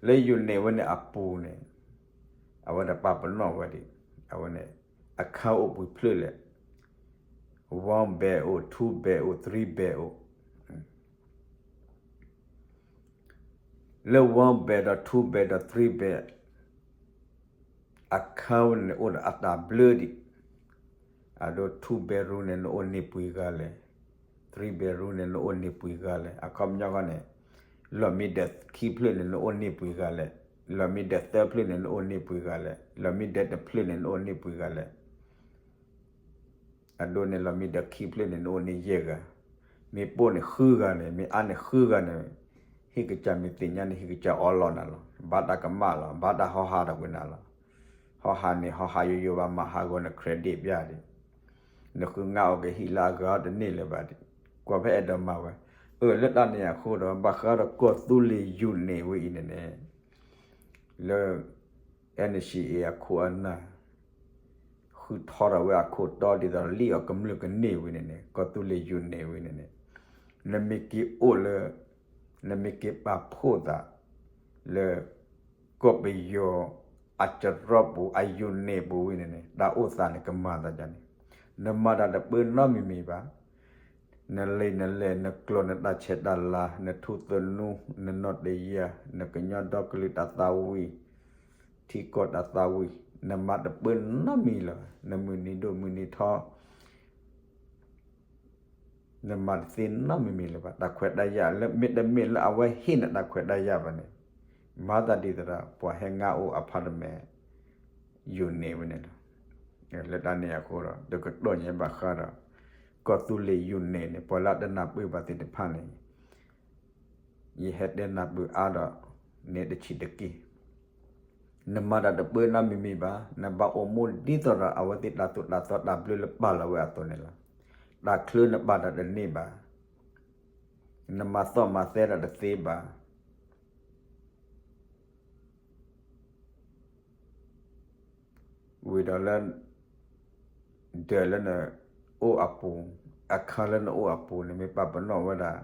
လၢ unit ဝဲန့ၣ်အပူၤန့ၣ် အဝဲဒၣ်ပာ်ပနီၣ်ဝဲဒၣ် အဝဲန့ၣ် အခါအိၣ်ပှဲၤဖျၢၣ်လဲၣ် one bed အိၣ် two bed အိၣ် three bed အိၣ် လၢ one bed ဒီး two bed ဒီး three bed အခါဝဲန့ၣ်အိၣ်ဒီးအတၢ်ဘျၢဒံး အဒိ two bedroom န့ၣ် နအိၣ်န့ၢ်ပှဲၤဂၤလဲၣ်, three bedroom န့ၣ် နအိၣ်န့ၢ်ပှဲၤဂၤလဲၣ်. အခီပညီဃီန့ၣ် လီၢ်မံဒၢးခံဖျၢၣ်န့ၣ် နအိၣ်န့ၢ်ပှဲၤဂၤလဲၣ်, လီၢ်မံဒၢးသၢဖျၢၣ်န့ၣ် နအိၣ်န့ၢ်ပှဲၤဂၤလဲၣ်, လီၢ်မံဒၢးတဖျၢၣ်န့ၣ် နအိၣ်န့ၢ်ပှဲၤဂၤလဲၣ်. အဒိန့ၣ် လီၢ်မံဒၢးခံဖျၢၣ်န့ၣ် နအိၣ်န့ၢ်ယဲၢ်ဂၤ, မ့ၢ်ပိၢ်န့ၣ်ဃုဂၤန့ၣ် မ့ၢ်အါန့ၣ်ဃုဂၤန့ၣ် ဟံၣ်ကစၢ်မ့ၢ်သ့ၣ်ညါန့ၣ် ဟံၣ်ကစၢ်အီလီၤနၤလီၤ. ဘၣ်တၢ်ကမၣ်လီၤ, ဘၣ်တၢ်ဟီဟးဒီးဝဲနၤလီၤ. ဟီဟးန့ၣ် ဟီဟးယိယိဘၣ် မၤဟးဂီၤန credit ပျၢ်ဒံး, နဃုငါအိၣ်ကဟံၣ်လၢအဂၤအီၤတန့ၢ်လၢၤဘၣ်ဒံး, ကွၢ်ဖဲအဲၣ်ဒိးမၤဝဲ. အၢ လၢတၢ်န့ၣ်အဃိဒီး ဘၣ်ဃးဒီးကီၢ်သူလ့ၤ unit ဝဲအံၤန့ၣ်န့ၣ် လၢ NCA အခိၣ်အနၢ် ဃုထီထီၣ်ဝဲအခိၣ်တီဒ်သိးလံာ်အီၤကမျၢၢ်ကန့ၢ်ဝဲန့ၣ်န့ၣ် ကီၢ်သူလ့ၤ unit ဝဲန့ၣ်န့ၣ် နမ့ၢ်က့ၤအိၣ်လၢ နမ့ၢ်က့ၤပာ်ဖှိၣ်သး လၢ ကီၢ်ပယီၤ အစရီပူၤ အ unit ပူၤဝဲန့ၣ်န့ၣ် တၢ်အိၣ်သးန့ၣ်ကမၤသးဒ်န့ၣ်, နမၤတၢ်တပၢနီတမံၤမံၤဘၣ်. နလံာ်နလဲၢ် နကျိာ်နတၢ်ဆဲးတၢ်လၤ နထူသနူ နနီၣ်တယၢ် နကညီဒီကလုာ်တၢ်သးဝံၣ် ထံကီၢ်တၢ်သးဝံၣ် နမၤတပၢနီတမံၤလၢၤဘၣ်, နမုၢ်နံၤဒိၣ်မုၢ်နံၤထီ နမၤတသ့နီတမံၤမံၤလၢၤဘၣ်. တၢ်ခွဲးတၢ်ယာ်လၢ မ့တမ့ၢ်လၢအဝဲဟ့ၣ်နတၢ်ခွဲးတၢ်ယာ်ဘၣ်န့ၣ်, မၤသးဒ်သိးဒီး ပှၤဟဲငါအိၣ် apartment unit ဝဲန့ၣ်လီၤ. လၢတၢ်န့ၣ်အဃိဒီး တကတီၢ်ညါဘၣ်ဃးဒီး ကီၢ်သူလ့ၤ unit န့ၣ် ပှၤလၢအတနၢ်ပၢၢ်ဘၣ်သ့ၣ်တဖၣ်န့ၣ် ယဟဲတဲနၢ်ပၢၢ်အါဒီး န့ၣ်တဆံးတက့ၢ်. နမၤတၢ်တပၢနီတမံၤမံၤဘၣ်, နဘၣ်အိၣ်မူဒ်သိးဒီး အဝဲသ့ၣ်တၢ်သိၣ်တၢ်သီတၢ်ဘျၢလၢပာ်လီၤဝဲအသိးန့ၣ်လီၤ. တၢ်ချၢနပာ်တၢ်တန့ၢ်ဘၣ်, နမၤသီၣ်မၤသဲတၢ်တသ့ဘၣ် ဝံၤဒီးလၢ ဒၢးလၢနအိၣ်အပူၤ, အခါလၢနအိၣ်အပူၤန့ၣ် မ့ၢ်ပာ်ပနီၣ်ဝဲဒၣ်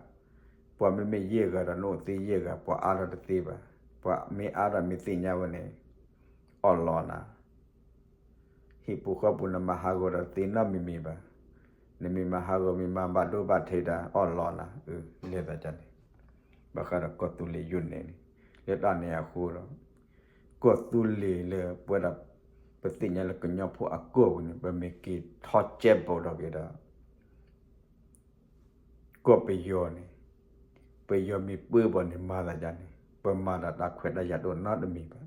ပှၤမ့မ့ၢ်ယဲၢ်ဂၤဒီးနအိၣ်သ့ယဲၢ်ဂၤ, ပှၤအါထီၣ်တသ့ဘၣ်. ပှၤမ့ၢ်အါထီၣ်မ့ၢ်သ့ၣ်ညါဝဲန့ၣ် အီၣ်လီၤနၤ ဟံၣ်ပူၤဃီပူၤနမၤဟးဂီၤဒီးတသ့နီတမံၤမံၤဘၣ်. နမ့ၢ်မၤဟးဂီၤမ့ၢ်မၤဘၣ်ဒိဘၣ်ထံးတၢ်အီၣ်လီၤနၤ, အၢ လဲၤသးဒ်န့ၣ်. ဘၣ်ဃးဒီးကီၢ်သူလ့ၤ unit န့ၣ်, လၢတၢ်န့ၣ်အဃိဒီး ကီၢ်သူလ့ၤလၢပဝဲဒၣ် ပသ့ၣ်ညါလၢကညီဖိအကီၢ်ပူၤန့ၣ် ပမ့ၢ်က့ၤထီၣ်ကဲးဘိးထီၣ်က့ၤဒီး ကီၢ်ပယီၤန့ၣ်, ပယီၤမ့ၢ်ပၢဘၣ်န့ၣ် မၤသးဒ်န့ၣ်, ပမၤတၢ်တၢ်ခွဲးတၢ်ယာ်တအိၣ်နီတမံၤဘၣ်.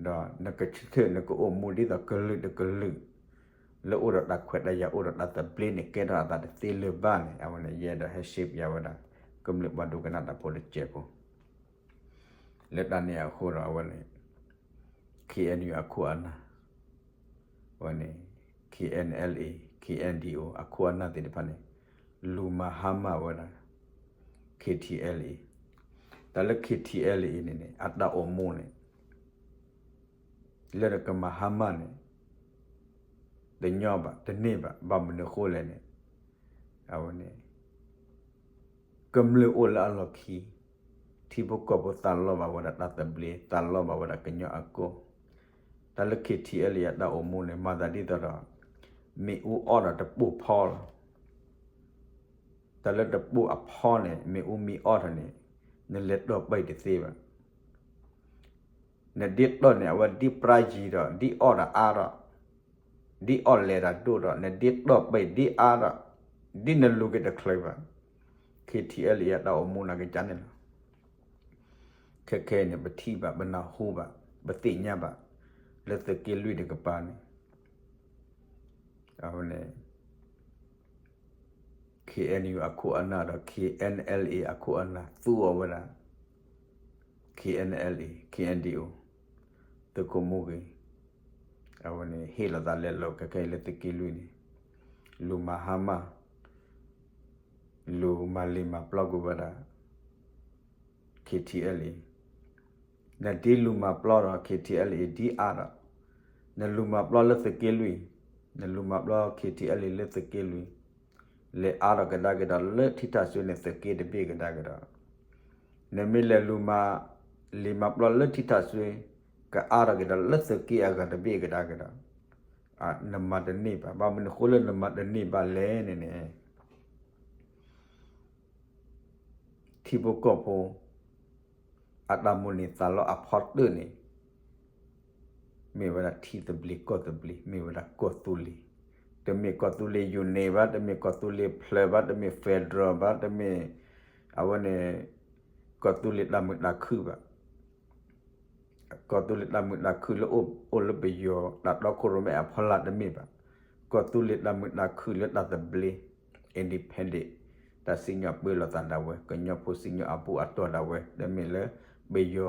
ဒီးနကဆၢထၢၣ်နကအိၣ်မူဒ်သိးကလုာ်တကလုာ် လၢအိၣ်ဒီးတၢ်ခွဲးတၢ်ယာ် အိၣ်ဒီးတၢ်သဘျ့န့ၣ် ကဲထီၣ်အသးတသ့လၢၤဘၣ်န့ၣ် အဝဲန့ၣ် ယအဲၣ်ဒိးဟဲ share ပၠး ဝဲဒၣ် ကမျၢၢ်ပှၤဒိကနၣ်တၢ်ဖိတစဲးဖိ လၢတၢ်န့ၣ်အဃိဒီး အဝဲန့ၣ် KNU အခိၣ်အနၢ်, အဝဲန့ၣ် KNLA, KNDO အခိၣ်အနၢ်သ့ၣ်တဖၣ်န့ၣ် လူၤမၤဟါမၢ်ဝဲဒၣ် KTLA. တၢ်လၢ KTLA အံၤန့ၣ်န့ၣ် အတၢ်အိၣ်မူန့ၣ် လၢနကမၤဟါမၢ်န့ၣ် တညီဘၣ် တန့ၢ်ဘၣ်. ဘၣ်မနုၤအဃိလဲၣ်န့ၣ် အဝဲန့ၣ် ကမျၢၢ်အိၣ်လၢအလီၢ်ခံ, ထံဖိကီၢ်ဖိသးလီဘၣ်ဝဲဒၣ်တၢ်သဘျ့, သးလီဘၣ်ဝဲဒၣ်ကညီအကီၢ်. တၢ်လၢ KTLA အတၢ်အိၣ်မူန့ၣ် မၤသးဒ်သိးဒီး မ့ၣ်အူအီၣ်ဒီးတပိၢ်ဖီလီၤ. တၢ်လၢတပိၢ်အဖီန့ၣ် မ့ၢ်အူမ့ၢ်အီၣ်ထီၣ်န့ၣ် နလဲၤတီၢ်ပာ်တသ့ဘၣ်. နဒ့တီၢ်န့ၣ် အဝဲဒ့ပြါယံၤဒီး ဒ့အီၣ်ဒီးအါဒီး ဒ့အီၣ်လဲၤဒီးဒိၣ်ဒီး နဒ့တီၢ်ပာ်ဒ့အါဒီး ဒ်နလူၤက့ၤတချုးဘၣ်. ခ့ထံအဲလ်အံၤ အတၢ်အိၣ်မူနာ်က့န့ၣ်လီၤ. ခဲခဲအံၤန့ၣ် ပထံၣ်ဘၣ် ပနၢ်ဟူဘၣ် ပသ့ၣ်ညါဘၣ် လၢသုးက့လွံၢ်တကပၤန့ၣ် အဝဲန့ၣ် ခ့ၣ်အဲၣ်ယူၣ် အခိၣ်အနၢ်ဒီး ခ့ၣ်အဲၣ်အၣ်လ်အ့ အခိၣ်အနၢ် သူအီၤဝဲဒၣ် ခ့ၣ်အဲၣ်အၣ်လ်အ့ ခ့ၣ်အဲၣ်ဒံၣ်အိၣ် သုးခိၣ်မူဂ့ၤ အဝဲန့ၣ် ဟ့ၣ်လီၤသးလဲၤလီၤ ခဲခဲအံၤလၢသုးက့လွံၢ်န့ၣ် လူၤမၤဟါမၢ် လူၤမၤလ့ၤမၤပျီကွံာ်ဝဲဒၣ် ခ့ၣ်ထံအဲလ်အံၤ နဒ်လူၤမၤပျီဒီး ခ့ၣ်ထံအဲလ်အံၤ ဒ်အါဒီး နလူၤမၤပျီလၢသုးက့လွံၢ် နလူၤမၤပျီ ခ့ၣ်ထံအဲလ်အံၤ လၢသုးက့လွံၢ် လဲၤအါထီၣ်ကဒါက့ၤဒီး လၢထံထၣ်စွ့န့ၣ် သုးက့တဘ့ၣ်ကဒါက့ၤဒီး နမ့ၢ်လဲၤလူၤမၤလ့ၤမၤပျီလၢထံထၣ်စွ့ ကအါထီၣ်က့ၤဒီး လၢသုးက့အဂၤတဘ့ၣ်ကဒါက့ၤဒီး နမၤတန့ၢ်ဘၣ်. ဘၣ်မနုၤအဃိလၢနမၤတန့ၢ်ဘၣ်လဲၣ်န့ၣ်န့ၣ် ထံဖိကီၢ်ဖိ အတၢ်မိၣ်န့ၢ်သးလီအဖီတၢၢ်န့ၣ် မ့ၢ်ဝဲဒၣ်ထံသဘျ့ကီၢ်သဘျ့ မ့ၢ်ဝဲဒၣ်ကီၢ်သူလ့ၤ, တမ့ၢ်ကီၢ်သူလ့ၤယူၤန့ၣ်ဘၣ်, တမ့ၢ်ကီၢ်သူလ့ၤဖျၢၣ်ဘၣ်, တမ့ၢ် federal ဘၣ်, တမ့ၢ် အဝဲန့ၣ် ကီၢ်သူလ့ၤတၢ်မုာ်တၢ်ခုၣ်ဘၣ်. ကီၢ်သူလ့ၤတၢ်မုာ်တၢ်ခုၣ်လၢအိၣ်လၢပယီၤ တၢ်တီခိၣ်ရိၣ်မဲအဖီလာ်တမ့ၢ်ဘၣ်. ကီၢ်သူလ့ၤတၢ်မုာ်တၢ်ခုၣ်လၢတၢ်သဘျ့ independent တၢ်စံၣ်ညီၣ်ပၢလီၤသးဒၣ်ဝဲ ကညီဖိစံၣ်ညီၣ်အဘူးအတီၢ်ဒၣ်ဝဲ တမ့ၢ်လၢပယီၤ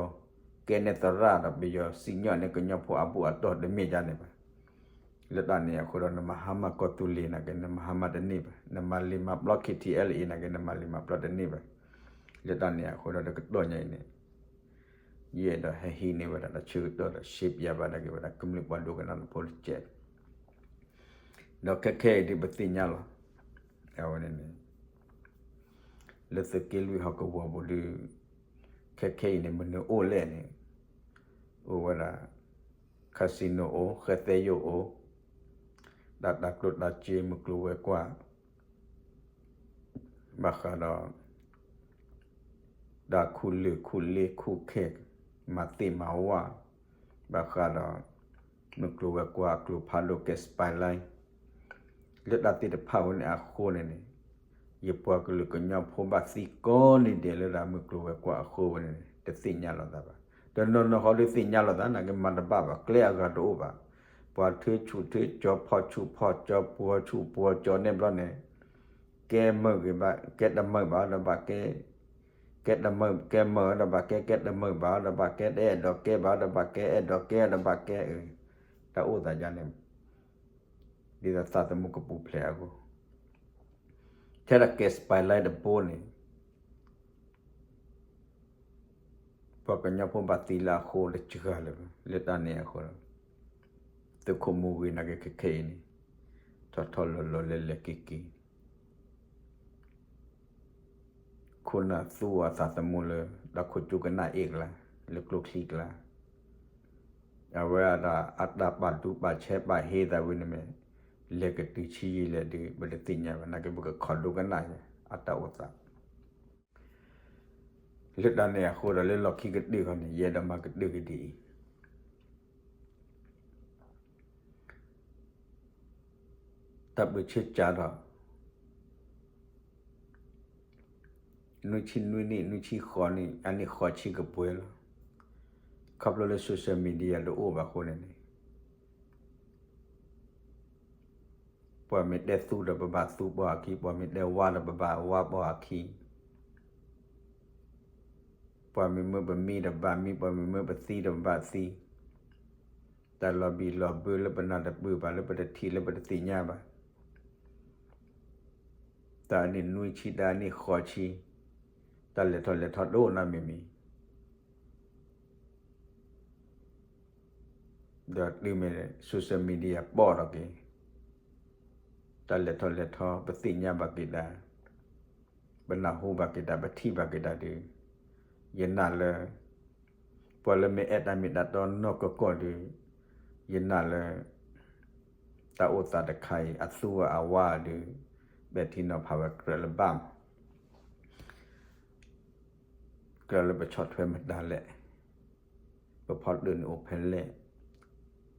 ကဲန့ၢ်သရၣ်ဒီး ပယီၤစံၣ်ညီၣ်န့ၢ်ကညီဖိအဘူးအတီၢ်တမ့ၢ်ဒ်န့ၣ်ဘၣ်. လၢတၢ်န့ၣ်အဃိဒီး နမၤဟါမၢ်ကီၢ်သူလ့ၤနာ်က့ နမၤဟါမၢ်တန့ၢ်ဘၣ်. နမၤလ့ၤမၤပျီ ခ့ၣ်ထံအဲလ်အ့ နာ်က့ နမၤလ့ၤမၤပျီတန့ၢ်ဘၣ်. လၢတၢ်န့ၣ်အဃိဒီး တကတီၢ်ညါအံၤန့ၣ် ယအဲၣ်ဒိးဟဲဟံးန့ၢ်ဝဲဒၣ်တၢ်ဆၢကတီၢ်ဒီး ရှဲပျးဘၣ်ဒၣ်က့ၤဝဲဒၣ် ကမျၢၢ်ပှၤဒိကနၣ်တဖိတကဲး ဒီးခဲခဲအံၤဒုးပသ့ၣ်ညါလီၤ. အဝဲန့ၣ်န့ၣ် လၢသုးက့လွံၢ်ဟီၣ်ကဝီၤပူၤဒုး ခဲခဲအံၤန့ၣ် မနုၤအိၣ်လဲၣ်န့ၣ် အိၣ်ဝဲဒၣ် casino အိၣ်, ဃဲသဲယိၣ်အိၣ်, တၢ်တၤကျိၣ်တၤစ့ မုၢ်ကျိၤဝဲၤကွာ် ဘၣ်ဃးဒီး တၢ်ခူၣ်လၢၢ်ခူၣ်လ့ခူၣ်ခဲ မၤသ့ၣ်မၤဝၣ် ဘၣ်ဃးဒီး မုၢ်ကျိၤဝဲၤကွာ်အကျိၤဖးဒိၣ် ကဲ spy line လၢတၢ်သ့ၣ်တဖၣ်ဝဲန့ၣ်အဃိန့ၣ်န့ၣ် ယပှၤကလုာ်ကညီဖိဘၣ်သံကိးနံၤဒဲးလၢတၢ်မုၢ်ကျိၤဝဲၤကွာ်အဃိဝဲန့ၣ်န့ၣ် တသ့ၣ်ညါလိာ်သးဘၣ်. တနီၤနီၤဃီဒုးသ့ၣ်ညါလိာ်သးနာ်က့ မၤတဘၣ်ဘၣ် ကျဲအဂၤတအိၣ်ဘၣ်. ပှၤထၢဆူၣ်ထၢကၠီ ဖီၣ်ဆူၣ်ဖီၣ်ကၠီ ပှီၤဆူၣ်ပှီၤကၠီန့ၣ်ဘျီန့ၣ် ကဲမုာ်ဂ့ၤဘၣ် ကဲတမုာ်ဘၣ်ဒီးဘၣ်ကဲ ကဲတမုာ် ကဲမုာ်ဒီးဘၣ်ကဲ ကဲတမုာ်ဘၣ်ဒီးဘၣ်ကဲ တအဲၣ်ဒိးကဲဘၣ်ဒီးဘၣ်ကဲ အဲၣ်ဒိးကဲဒီးဘၣ်ကဲ အၢ တၢ်အိၣ်သးဒ်န့ၣ် ဒ်သိးသးသမူကပူၤဖျဲးအဂီၢ် ထဲဒၣ်ကဲ spy line တဘိန့ၣ် ပှၤကညီဖိဘၣ်သံလၢအဃိတစှၤလၢၤဘၣ်. လၢတၢ်န့ၣ်အဃိဒီး သုးခိၣ်မူဂ့ၤနာ်က့ခဲခဲအံၤန့ၣ် ထီၣ်ထီၣ်လီၤလီၤလဲၤလဲၤက့ၤက့ၤ ခိၣ်နၢ်သူအသးသမူလၢ တၢ်ခိၣ်ကၠူကနၣ်အ့ၣ်ကျါ လၢကျိချံကျါ အဝဲအတၢ်ပာ်ဒူပာ်ဆဲးပာ်ဟ့သးဝံၤန့ၣ်မ့ၢ် လဲၤကတုၤဆံးယံာ်လဲၣ်ဒုး ပတသ့ၣ်ညါဘၣ်နာ်က့ ပကခိးဒိကနၣ်အတၢ်အိၣ်သး လၢတၢ်န့ၣ်အဃိဒီးလၢလီၢ်ခံကတၢၢ်ခီန့ၣ် ယအဲၣ်ဒိးမၤကတၢၢ်က့ၤဒ်အံၤ တၢ်ပၢဆှၢကၢ်ဒီး နွံဆံနွံနံၣ် နွံဆံဃိးနံၣ် အနံၣ်ဃိးဆံကပှဲၤလီၤ. ခီဖျိလၢ social media တအိၣ်ဘၣ်အဃိန့ၣ်န့ၣ် ပှၤမ့ၢ်တဲသူဒီးပဘၣ်သူပှၤအခံ, ပှၤမ့ၢ်တဲဝါဒီးပဘၣ်ဝါပှၤအခံ, ပှၤမ့ၢ်မၢပမံဒီးပဘၣ်မံ, ပှၤမ့ၢ်မၢပသံဒီးပဘၣ်သံ, တၢ်လီၤဘံၣ်လီၤဘၢလၢပနၢ်တပၢၢ်ဘၣ် လၢပတထံၣ်လၢပတသ့ၣ်ညါဘၣ် တၢ်အနံၣ်နွံဆံ တၢ်အနံၣ်ဃိးဆံ, တၢ်လဲၤထီၣ်လဲၤထီတအိၣ်နီတမံၤမံၤ, ဒီးတုၤမ့ၢ် social media ပိာ်ထီၣ်က့ၤ တၢ်လဲၤထီၣ်လဲၤထီ ပသ့ၣ်ညါဘၣ်က့ၤတၢ်, ပနၢ်ဟူဘၣ်က့ၤတၢ်, ပထံၣ်ဘၣ်က့ၤတၢ်ဒီး ယနာ်လၢ ပှၤလၢမ့ၢ်အဲၣ်တၢ်မ့ၢ်တၢ်တီနီၢ်ကီၢ်ကီၢ်ဒီး ယနာ်လၢ တၢ်အိၣ်သးတခါအံၤ အသူအဝါဒီး ပဲာ်ထံနီၤဖးဝဲကြၢးလၢၤဘၣ်မး. ကြၢးလၢပဆီၣ်ထွဲမတၤလဲၣ်, ပဖီတၢၣ်န့ၣ်အိၣ်ဖဲလဲၣ်,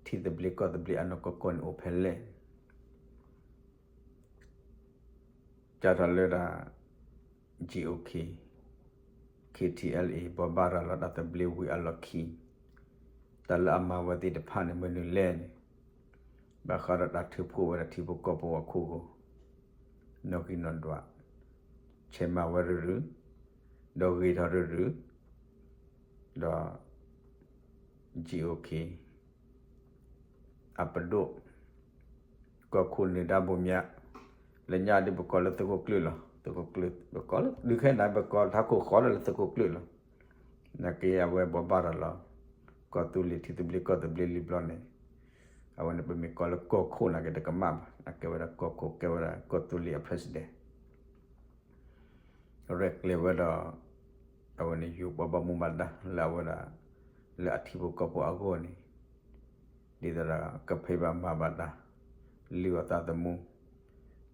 ထံသဘျ့ကီၢ်သဘျ့အနီၢ်ကီၢ်ကီၢ်န့ၣ်အိၣ်ဖဲလဲၣ်, ကၢ်ထီၣ်လၢဒၣ် GOK, KTLA ဘိးဘၣ်ရၤလီၤတၢ်သဘျ့ဝံၤအလီၢ်ခံ, တၢ်လၢအမၤဝဲသ့ၣ်တဖၣ်န့ၣ် မနုၤလဲၣ်န့ၣ်, ဘၣ်ဃးဒီးတၢ်ထုးဖှိၣ်ဝဲဒၣ်ထံဖိကီၢ်ဖိအခိၣ်ဂီၤ, နီၣ်ဂံၢ်နီၣ်ဒွး, ဆဲးမၤဝဲရုၢ်ရုၢ်, ဒီးဂ့ၤထီၣ်ရုၢ်ရုၢ်, ဒီး GOK အပဒိၣ် ကီၢ်ခိၣ်နၢၤဒါဘိမၠး, လၢညါဒ်ပကိးလၢသုးခိၣ်ကျၢၢ်လီၤ, သုးခိၣ်ကျၢၢ် ပကိးလၢဒုးခဲအံၤန့ၣ် ပကိးထးခိၣ်ဃီလၢသုးခိၣ်ကျၢၢ်လီၤ. နာ်က့အဝဲဘိးဘၣ်ရၤလီၤ ကီၢ်သူလ့ၤထံသဘျ့ကီၢ်သဘျ့လံဘျီန့ၣ်, အဝဲန့ၣ်ပမ့ၢ်ကိးလၢကီၢ်ခိၣ်နာ်က့တကမၣ်ဘၣ်, နာ်က့ဝဲဒၣ်ကီၢ်ခိၣ် ကဲဝဲဒၣ်ကီၢ်သူလ့ၤအ president ရဲၣ်ကျဲၤဝဲဒီး အဝဲန့ၣ်ယိၤပှၤဘၣ်မူဘၣ်ဒါလၢအဝဲဒၣ် လၢအထံဖိကီၢ်ဖိအဂီၢ်န့ၣ်, ဒ်သိးဒီးကဖံးဘၣ်မၤဘၣ်တၢ်, လုၢ်အီၣ်သးသမူ,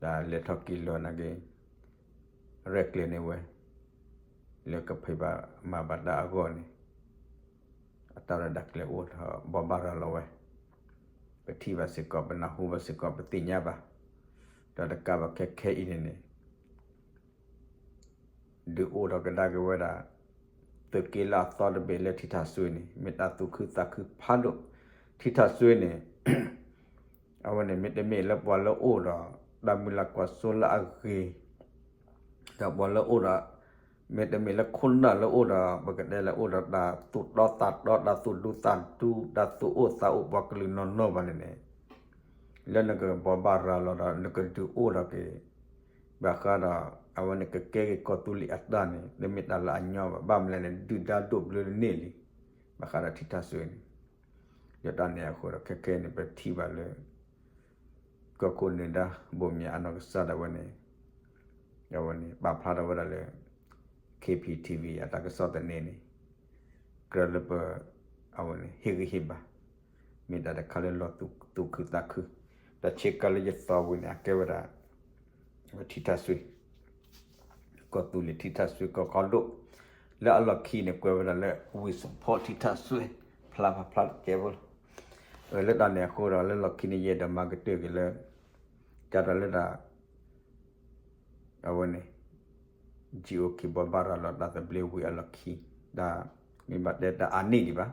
တၢ်လဲၤထီၣ်က့ၤလီၤနာ်က့, ရဲၣ်ကျဲၤန့ၢ်ဝဲ လၢကဖံးဘၣ်မၤဘၣ်တၢ်အဂီၢ်န့ၣ်, အတၢ်ရဲၣ်တၢ်ကျဲၤအိၣ်ထီၣ်ဘိးဘၣ်ရၤလီၤဝဲ, ပထံၣ်ဘၣ်စ့ၢ်ကီး ပနၢ်ဟူဘၣ်စ့ၢ်ကီး ပသ့ၣ်ညါဘၣ်, ဒီးတကးဘၣ်ခဲခဲအံၤန့ၣ်န့ၣ် ဒုးအိၣ်ထီၣ်ကဒါက့ၤဝဲဒၣ် သုးက့လၢအသီတဘ့ၣ်လၢထံထၣ်စွ့န့ၣ် မ့ၢ်တၢ်သူၣ်ခုသးခုဖးဒိၣ်, ထံထၣ်စွ့န့ၣ် အဝဲန့ၣ်မ့တမ့ၢ်လၢပှၤလၢအိၣ်ဒီး တၢ်မုၢ်လၢ်ကွၢ်စိလၢအဂ့ၤ, ဒီးပှၤလၢအိၣ်ဒီး မ့တမ့ၢ်လၢခိၣ်နၢ်လၢအိၣ်ဒီး ပကတဲလၢအိၣ်ဒီးတၢ်သူၣ်တီသးတီ တၢ်သူၣ်ဒူသးဒူ တၢ်သူၣ်အိၣ်သးအိၣ်ပှၤကလုာ်နီၢ်နီၢ်ဘၣ်န့ၣ်န့ၣ် လၢနကဘိးဘၣ်ရၤလီၤဒီး နကဒုးအိၣ်ထီၣ်က့ၤ ဘၣ်ဃးဒီး အဝဲန့ၣ်ကကဲက့ၤကီၢ်သူလ့ၤအတၢ်န့ၣ် တမ့ၢ်တၢ်လၢအညီဘၣ်. ဘၣ်မနုၤလဲၣ်န့ၣ် ဒုၣ်ဒါဒိၣ်ဘျၢန့ၣ်လံ, ဘၣ်ဃးဒီးထံထၣ်စွ့န့ၣ်, ဒီးတၢ်န့ၣ်အဃိဒီး ခဲခဲန့ၣ် ပထံၣ်ဘၣ်လၢ ကီၢ်ခိၣ်နၢၤဒါ ဘိမၠးအနီၢ်ကစၢ်ဒၣ်ဝဲန့ၣ် အဝဲန့ၣ် ပာ်ဖျါထီၣ်ဝဲဒၣ်လၢ KPTV အတၢ်ကစီၣ်သန့န့ၣ် ကြၢးလၢပ အဝဲန့ၣ် ဟ့ၣ်ဂံၢ်ဟ့ၣ်ဘါ မ့ၢ်တၢ်တခါလၢလီၤသူၣ်ခုသးခု, ဒီးဆ့ကၤလၢယသီဝံၤန့ၣ် အကဲဝဲဒၣ် ထံထၣ်စွ့ ကီၢ်သူလ့ၤထံထၣ်စွ့ကီၢ်ခီဒိၣ် လၢအလီၢ်ခံန့ၣ် ကွဲးဝဲဒၣ်လၢ ဝံၣ်စဖီထံထၣ်စွ့ ဖျါဖးဖျါတကဲဖိလီၤ. လၢတၢ်န့ၣ်အဃိဒီး လၢလီၢ်ခံန့ၣ် ယအဲၣ်ဒိးမၤကတၢၢ်က့ၤလၢ ကၢ်တၢ်လၢတၢ် အဝဲန့ၣ် GOK ဘိးဘၣ်ရၤလီၤတၢ်သဘျ့ဝံၤအလီၢ်ခံ, တၢ်မ့ၢ်ဘၣ်တဲတၢ်အါန့ၢ်ဒံးဘၣ်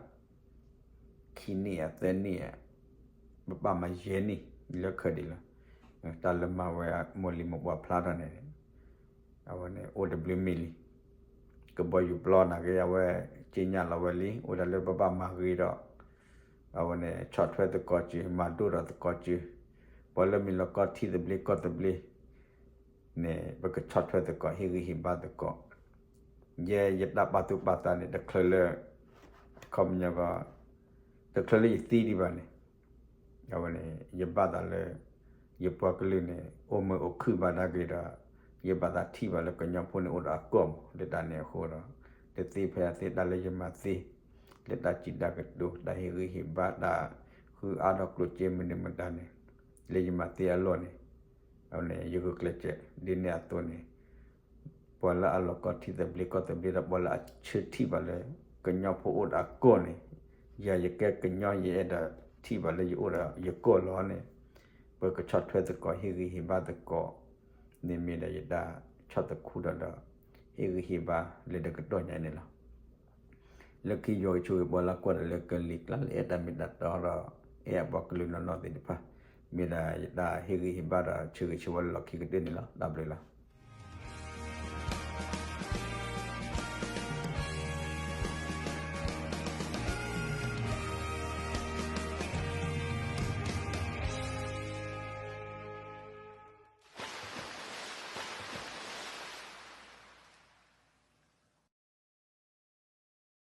ခံနံၣ်ဧါ သၢနံၣ်ဧါ, ပဘၣ်မၤယဲၢ်နံၣ်လၢခဲဒံးလီၤ. တၢ်လၢမၤဝဲအမိၢ်လံၤမိၢ်ပှၢ်ဖျါထီၣ်န့ၣ် အဝဲန့ၣ်အိၣ်တဘျုးမံၤလံ. ကဘီယူၤပျီနာ်က့ အဝဲက့ညါလီၤဝဲလံ အိၣ်ဒၣ်လၢပဘၣ်မၤဂ့ၤဒီး အဝဲန့ၣ်ဆီၣ်ထွဲသကိးစု မၤဒိၣ်ဒီးသကိးစု, ပှၤလၢမ့ၢ်လီၤကီထံသဘျ့ကီၢ်သဘျ့န့ၣ် ပကဆီၣ်ထွဲသကိး ဟ့ၣ်ဂံၢ်ဟ့ၣ်ဘါသကိး. ယဲယတၢ်ပာ်သူၣ်ပာ်သးန့ၣ် တချုးလၢ ခီပညီကီး တချုးလၢယသံဒံးဘၣ်န့ၣ် အဝဲန့ၣ် ယဘၣ်သးလၢ ယပှၤကလုာ်န့ၣ် အိၣ်မုာ်အိၣ်ခုၣ်ဘၣ်ဒၣ်က့ၤဒီး ယဘၣ်သးထံၣ်ဘၣ်လၢကညီဖိန့ၣ်အိၣ်ဒီးအကီၢ်မး လၢတၢ်န့ၣ်အဃိဒီး တသ့ဖဲအသ့ တၢ်လၢယမၤသ့ လၢတၢ်စံးတၢ်ကတိၤ တၢ်ဟ့ၣ်ဂံၢ်ဟ့ၣ်ဘါ တၢ်ဃုအါထီၣ်ကျိၣ်စ့မနုၤမတၤန့ၣ် လၢယမၤသ့အလီၢ်န့ၣ် အဝဲန့ၣ် ယဂုာ်ကျဲးစၢး ဒ်န့ၣ်အသိးန့ၣ် ပှၤလၢအလီၤကီထံသဘျ့ကီၢ်သဘျ့ဒီး ပှၤလၢအဆၢထံၣ်ဘၣ်လၢ ကညီဖိအိၣ်ဒီးအကီၢ်န့ၣ် ယၤယကဲကညီ ယအဲၣ်ဒိးထံၣ်ဘၣ်လၢယအိၣ်ဒီးယကီၢ်လီၤန့ၣ် ပကဆီၣ်ထွဲသကိး ဟ့ၣ်ဂံၢ်ဟ့ၣ်ဘါသကိး န့ၣ်မ့ၢ်ဒၣ်ယတၢ်ဆီၣ်သခူဒီးဒီး ဟ့ၣ်ဂံၢ်ဟ့ၣ်ဘါလၢတကတီၢ်ညါန့ၣ်လီၤ. လၢခံယွၤကဆိၣ်ဂ့ၤပှၤလၢကွၢ်တၢ်လၢကလံၤကျါလၢအဲၣ်တၢ်မ့ၢ်တၢ်တီဒီး အဲၣ်အပှၤကလုာ်နီၢ်နီၢ်သ့ၣ်တဖၣ် မ့ၢ်ဒၣ်ယတၢ်ဟ့ၣ်ဂံၢ်ဟ့ၣ်ဘါဒီးဆၢဂ့ၤဆၢဝါလၢလီၢ်ခံကတၢၢ်န့ၣ်လီၤ. တၢ်ဘျုးလီၤ.